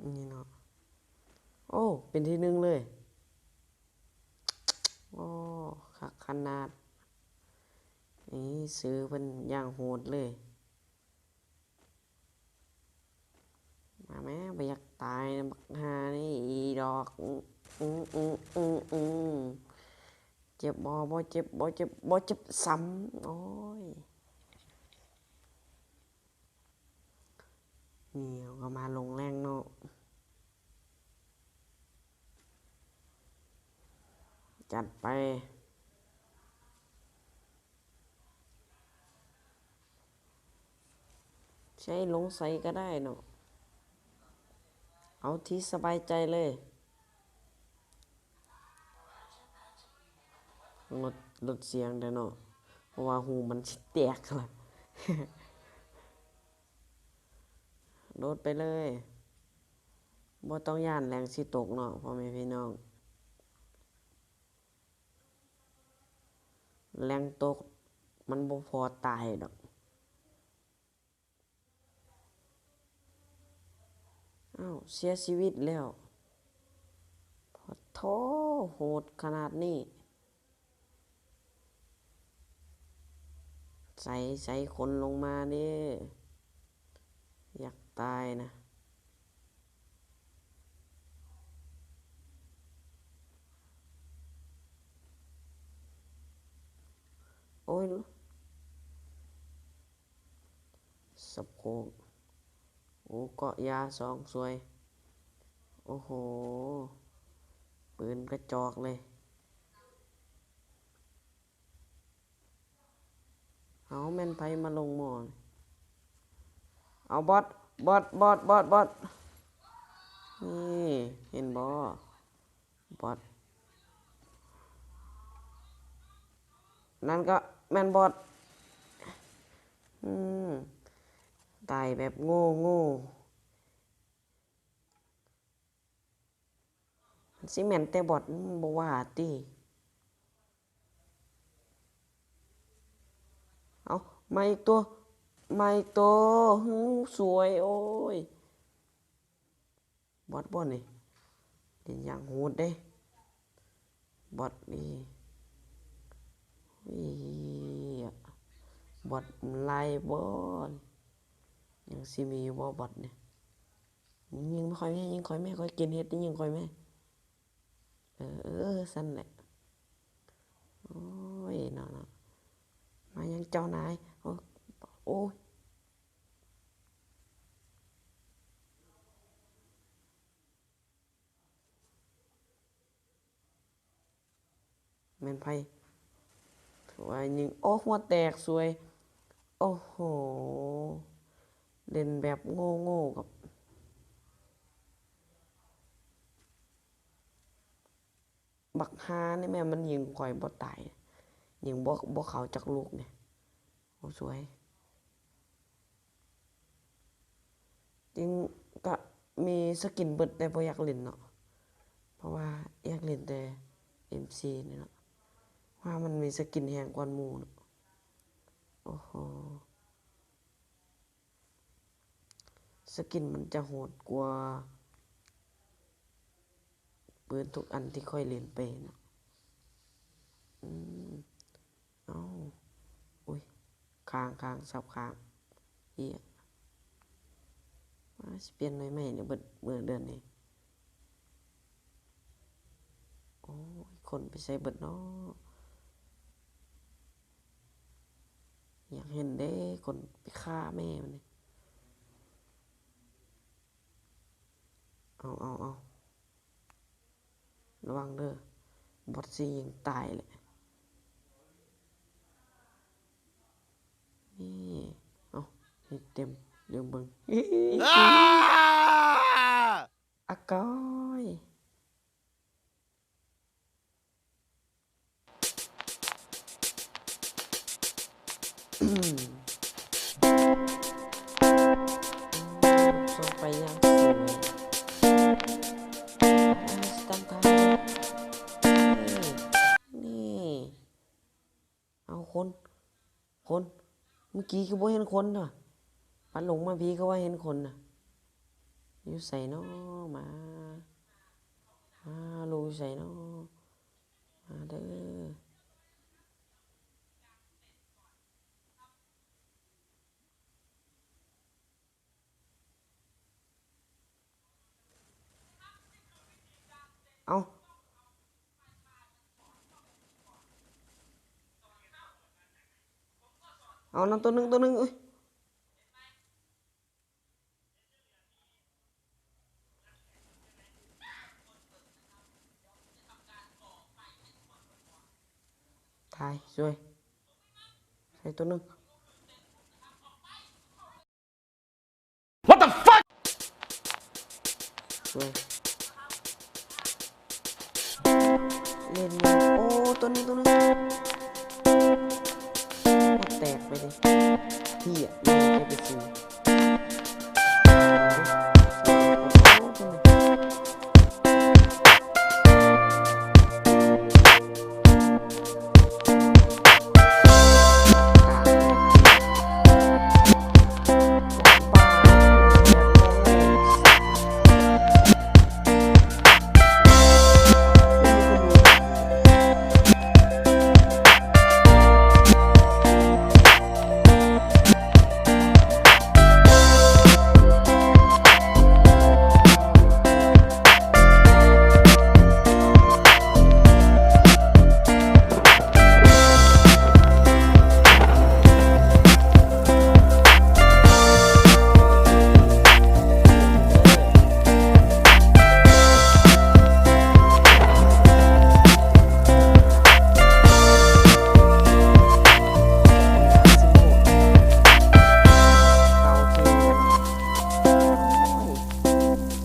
ນີ້ເນາະ. ໂອ້ ເປັນທີໜຶ່ງເລີຍ. ໂອ້ ຄັກຂະໜາດ. ນີ້ ຊື່ເພິ່ນຢ່າງໂຫດເລີຍ. ມາແມ້ ບໍ່ຢາກຕາຍນະບັກຫ່ານີ້ ອີດອກ. ອື ອື ອື ອື ອື. ເຈັບບໍ່? ບໍ່ເຈັບ ບໍ່ເຈັບ ບໍ່ເຈັບຊ້ຳ. ໂອ້ຍ. ນີ້ເຮົາກໍມາລົງແລງເນາະ. ຈັດໄປ. ໃຊ້ລົງໃສກໍໄດ້ເນາະ ເອົາທີ່ສະບາຍໃຈເລີຍ. ລົດ ລົດສຽງແດ່ເນາະ ເພາະວ່າຫູມັນຊິແຕກລະ. ໂດດໄປເລີຍ ບໍ່ຕ້ອງຢ້ານແລງຊິຕົກເນາະ ພໍ່ແມ່ພີ່ນ້ອງ. ແລງຕົກມັນບໍ່ພໍຕາຍດອກ. ອ້າວ ເສຍຊີວິດແລ້ວ. ໂທ້ ໂຫດຂະໜາດນີ້. ໃສ່ ໃສ່ຄົນລົງມາເດ້. ຢາກຕາຍນະ. ໂອ້ຍ ສະໂພກ. ໂອ້ ເກາະຢາສອງສວຍ. ໂອ້ໂຫ ປືນກະຈອກເລີຍ. ເອົາ ແມ່ນໃຜມາລົງໝໍ້ນີ້? ເອົາ ບອດ ບອດ ບອດ ບອດ ບອດ. ນີ້ ເຫັນບໍ່? ບອດ ນັ້ນກໍແມ່ນບອດ. ອືມ ຕາຍແບບໂງ່ໆ. ມັນຊິແມ່ນແຕ່ບອດ ມັນບໍ່ວ່າຕິ. ເອົາ ມາອີກຕົວ ມາອີກຕົວ. ຫື ສວຍ ໂອ້ຍ. ບອດບໍ່ນີ້? ເຫຼັ້ນຢ່າງໂຫດເດ້ ບອດນີ້. ອີ ບອດມັນຫຼາຍບໍ່? ຍັງຊິມີຢູ່ບໍ່ບອດນີ້? ຍິງຂ້ອຍແມ້ ຍິງຂ້ອຍແມ້ ຂ້ອຍກິນເຫັດ ຍິງຂ້ອຍແມ້. ເອີ ເອີ ຊັ້ນແຫຼະ. ໂອ້ຍ ເນາະ ເນາະ ມາຍັງເຈົ້ານາຍ. ໂອ້ ໂອ້ຍ. ແມ່ນໃຜ? ຖືວ່າຍິງ ໂອ້ ຫົວແຕກສວຍ. ໂອ້ໂຫ ເຫຼັ້ນແບບໂງ່ໆ ກັບບັກຫ່ານີ້ແມ່ນ ມັນຍິງຂ້ອຍບໍ່ຕາຍ ຍິງບໍ່ ບໍ່ເຂົ້າຈັກລູກນີ້. ໂອ້ ສວຍ. ຈິງກະມີສະກິນເບິດ ແຕ່ບໍ່ຢາກຫຼິ້ນເນາະ ເພາະວ່າຢາກຫຼິ້ນແຕ່ເອັມຊີນີ້ເນາະ ວ່າມັນມີສະກິນແຮງກວ່າໝູ່ເນາະ. ໂອ້ໂຫ ສະກິນມັນຈະໂຫດກວ່າປືນທຸກອັນທີ່ຂ້ອຍຫຼິ້ນໄປເນາະ. ອືມ. ເອົ້າ ອຸ້ຍ ຄ້າງ ຄ້າງ ສັບຄ້າງ. ເອີຍ ວ່າຊິປ່ຽນໜ່ວຍໃໝ່ເນາະ ເບິດມື້ເດືອນນີ້. ໂອ້ຍ ຄົນໄປໃສເບິດເນາະ? ຢາກເຫັນເດ້ ຄົນໄປຂ້າແມ່ມັນນີ້. ເອົາ ເອົາ ເອົາ. ລະວັງເດີ ບອດຊິຍິງຕາຍແຫຼະ. ນີ້ ເອົ້າ ເຮັດເຕັມ ລືມເບິ່ງ. ອ້າ ອາກອຍ. ສົ່ງໄປຢ່າງສວຍ. ອ່າ ສະຕຳທາງ. ນີ້ ເອົາຄົນ ຄົນ ເມື່ອກີ້ຄືບໍ່ເຫັນຄົນນະ? ປັດລົງມາພີ້ຄືວ່າເຫັນຄົນນະ? ຢູ່ໃສນໍ ມາ ມາ ລູກຢູ່ໃສນໍ ມາເດີ້. ເອົາ ເອົາ ນັ້ນຕົວໜຶ່ງ ຕົວໜຶ່ງ ເອີຍ. ຕາຍ ຊ່ວຍ ໃສ່ຕົວໜຶ່ງ. What the fuck? ຊ່ວຍ ເຫຼັ້ນ ໂອ້ ຕົວໜຶ່ງ ຕົວໜຶ່ງ ແຕກໄປເດ້ ເຫ້ຍ ເກັບໄປຊິ.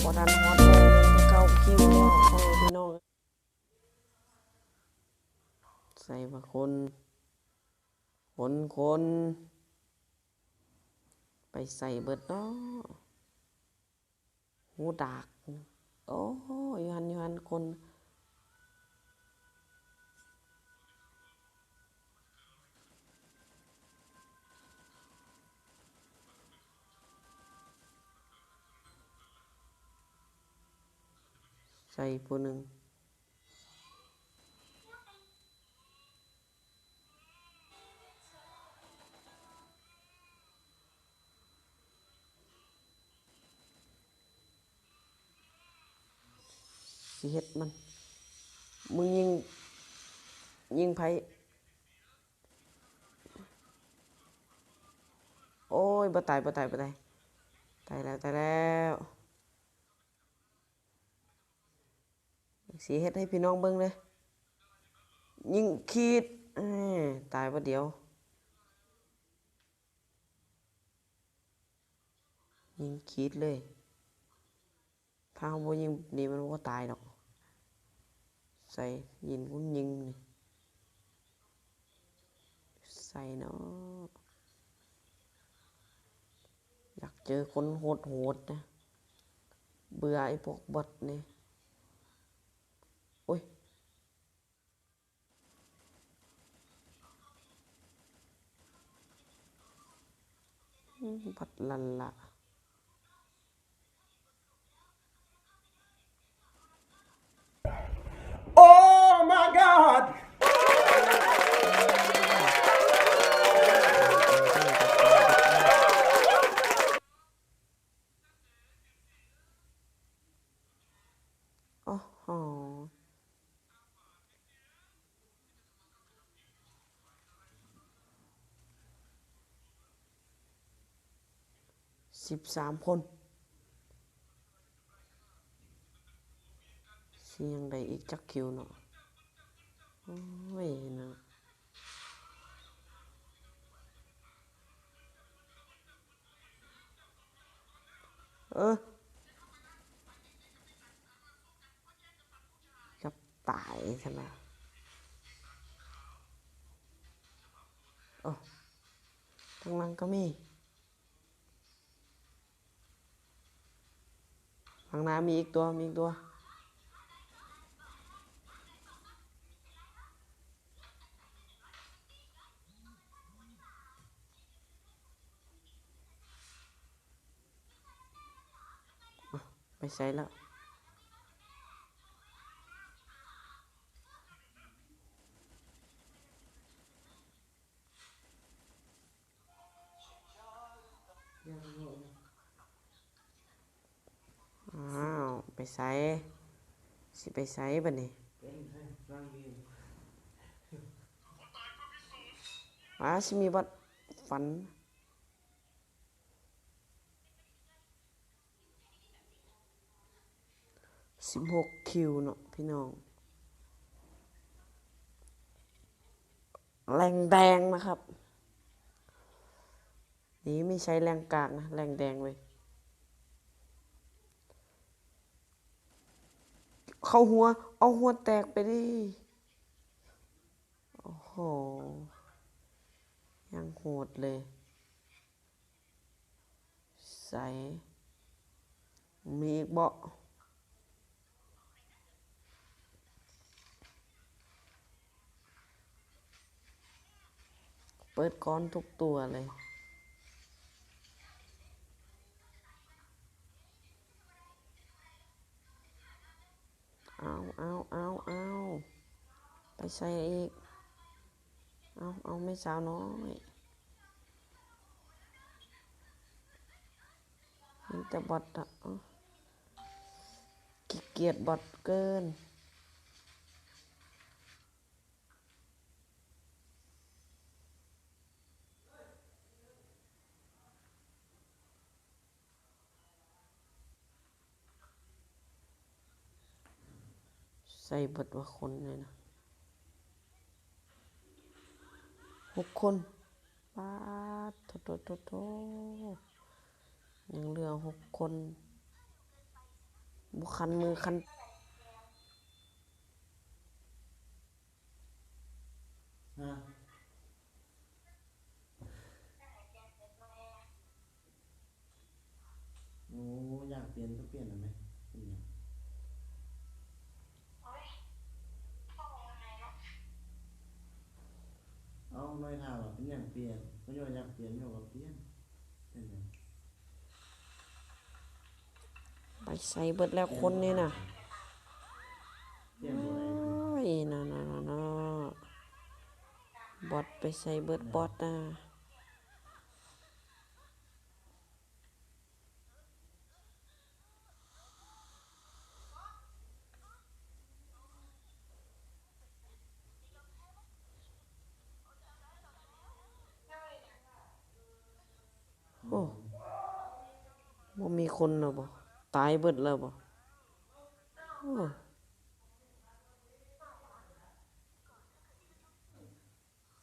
ບໍ່ທັນຮອດໂມງເກົ້າຄິວເນາະ ພໍ່ແມ່ພີ່ນ້ອງ. ໃສ່ວ່າຄົນ ຄົນ ຄົນ ໄປໃສເບິດເນາະ ຫູດາກ. ໂອ້ ຢູ່ຫັ້ນ ຢູ່ຫັ້ນຄົນ. ໃສ່ຜູ້ໜຶ່ງ. ຊິເຮັດມັນ ມຶງຍິງ ຍິງໃຜ? ໂອ້ຍ ບໍ່ຕາຍ ບໍ່ຕາຍ ບໍ່ຕາຍ ຕາຍແລ້ວ ຕາຍແລ້ວ. ຊິເຮັດໃຫ້ພີ່ນ້ອງເບິ່ງເລີຍ ຍິງຂີດ ເອີ ຕາຍບາດດຽວ ຍິງຂີດເລີຍ. ຖ້າເຮົາບໍ່ຍິງນີ້ ມັນບໍ່ຕາຍດອກ. ໃສ່ ຍິງ ຍິງນີ້ ໃສ່ເນາະ. ຢາກເຈີຄົນໂຫດໆນະ ເບື່ອໄອ້ພວກບອດນີ້. ໂອ້ຍ ບັດລັນລະ. Oh my god! ໂອ້ໂຫ ສິບສາມຄົນ ຊິຍັງໄດ້ອີກຈັກຄິວເນາະ. ໂອ້ຍເນາະ. ເອີ ກັບຕາຍຊັ້ນນະ. ໂອ້ ທາງຫຼັງກໍມີ. ທາງໜ້າມີອີກຕົວ ມີອີກຕົວ. ອ່ະ ໄປໃສລະ? ອ້າວ ໄປໃສ? ຊິໄປໃສບັດນີ້? ວ້າ ຊິມີບອດຟັນ. ສິບຫົກຄິວເນາະພີ່ນ້ອງ. ແຫຼ່ງແດງນະຄັບ. ນີ້ມີໃຊ້ແຫຼ່ງກາກນະ ແຫຼ່ງແດງເວີຍ. ເຂົ້າຫົວ ເອົາ ຫົວແຕກໄປເດ້. ໂອ້ໂຫ ຢ່າງໂຫດເລີຍ. ໃສ ມີອີກເບາະ? ເປີດກ້ອນທຸກຕົວເລີຍ. ເອົາ ເອົາ ເອົາ ເອົາ ໄປໃສອີກ? ເອົາ ເອົາແມ່ສາວນ້ອຍ. ມີແຕ່ບອດ ເອົາ ຂີ້ກຽດບອດເກີນ. ໃສ່ເບິດວ່າຄົນນີ້ນະ ຫົກຄົນ. ປາດໂທ້ໆ ຍັງເຫຼືອຫົກຄົນ ບໍ່ຄັນມືຄັນ. ໂອ້ ຢາກປ່ຽນກໍປ່ຽນນະແມ່. ເປັນຫຍັງ? ເອົ້າ ນ້ອຍຖາມວ່າເປັນຫຍັງປ່ຽນ? ກໍຍ້ອນຢາກປ່ຽນ ຍ້ອນວ່າປ່ຽນ. ເປັນຫຍັງ? ໄປໃສເບິດແລ້ວຄົນນີ້ນະ? ໂອ້ຍ ນະ ນະ ນະ ນະ ບອດໄປໃສເບິດບອດນະ? ໂອ້ ບໍ່ມີຄົນແລ້ວບໍ? ຕາຍເບິດແລ້ວບໍ? ໂອ້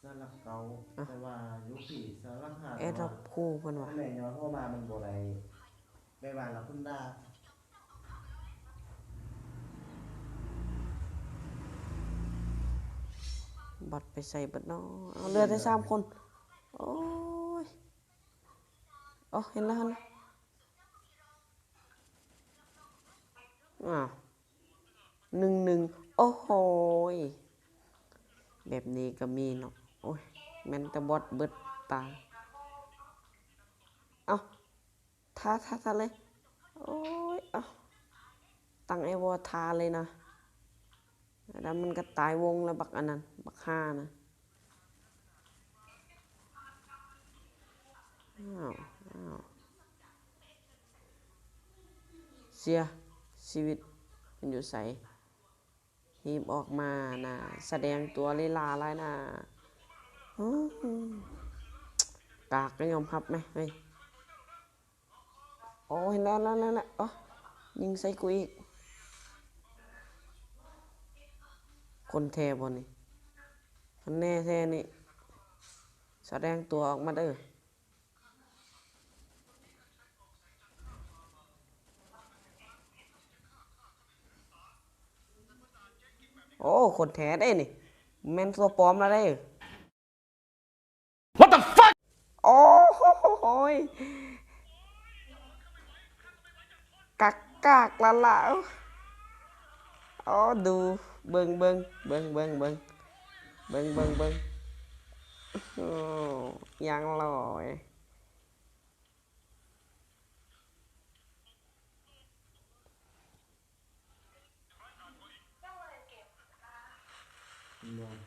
ສະຫຼັກເກົ້າ ອ່ະ ແຕ່ວ່າຢູ່ພີ້ສະຫຼັກຫ້າ ແອດດອບຄູ່ເພິ່ນວ່າ ແມ່ນຍ້ອນເພາະວ່າມັນບໍ່ໄດ້ ແປວ່າລາວເພິ່ນດ່າ ບັດໄປໃສເບິດເນາະ? ເອົາ ເຫຼືອແຕ່ສາມຄົນ. ໂອ້ຍ ອໍ ເຫັນແລ້ວ ເຫັນແລ້ວ. ອ້າວ ໜຶ່ງໜຶ່ງ. ໂອ້ໂຫຍ ແບບນີ້ກໍມີເນາະ. ໂອ້ຍ ແມ່ນແຕ່ບອດເບິດຕາ. ເອົ້າ ທ່າ ທ່າ ທ່າເລີຍ. ໂອ້ຍ ເອົ້າ ຕັ້ງໄອວໍທ່າເລີຍນະ. ແລ້ວມັນກໍຕາຍວົງແລ້ວ ບັກອັນນັ້ນ ບັກຫ່ານະ. ອ້າວ ອ້າວ ເສຍຊີວິດ ມັນຢູ່ໃສ? ຮີບອອກມານະ ສະແດງຕົວລີລາຫຼາຍນະ. ອື ກາກກໍຍອມຮັບແມະເຮີ້ຍ. ໂອ້ ເຫັນແລ້ວ ແລ້ວ ແລ້ວ ແລ້ວ. ໂອ້ ຍິງໃສ່ກູອີກ. ຄົນແທ້ບໍ່ນີ້? ຄັນແນ່ແທ້ນີ້ ສະແດງຕົວອອກມາເດີ້. ໂອ້ ຄົນແທ້ເດ້ນີ້ ແມ່ນຕົວປອມລະເດ້. What the fuck? ໂອ້ໂຫຍ ກາກກາກລະລະ. ໂອ້ ດູ ເບິ່ງ ເບິ່ງ ເບິ່ງ ເບິ່ງ ເບິ່ງ ເບິ່ງ ເບິ່ງ. ໂອ້ ຢ່າງຫຼອຍ. ແມ່ນບໍ່?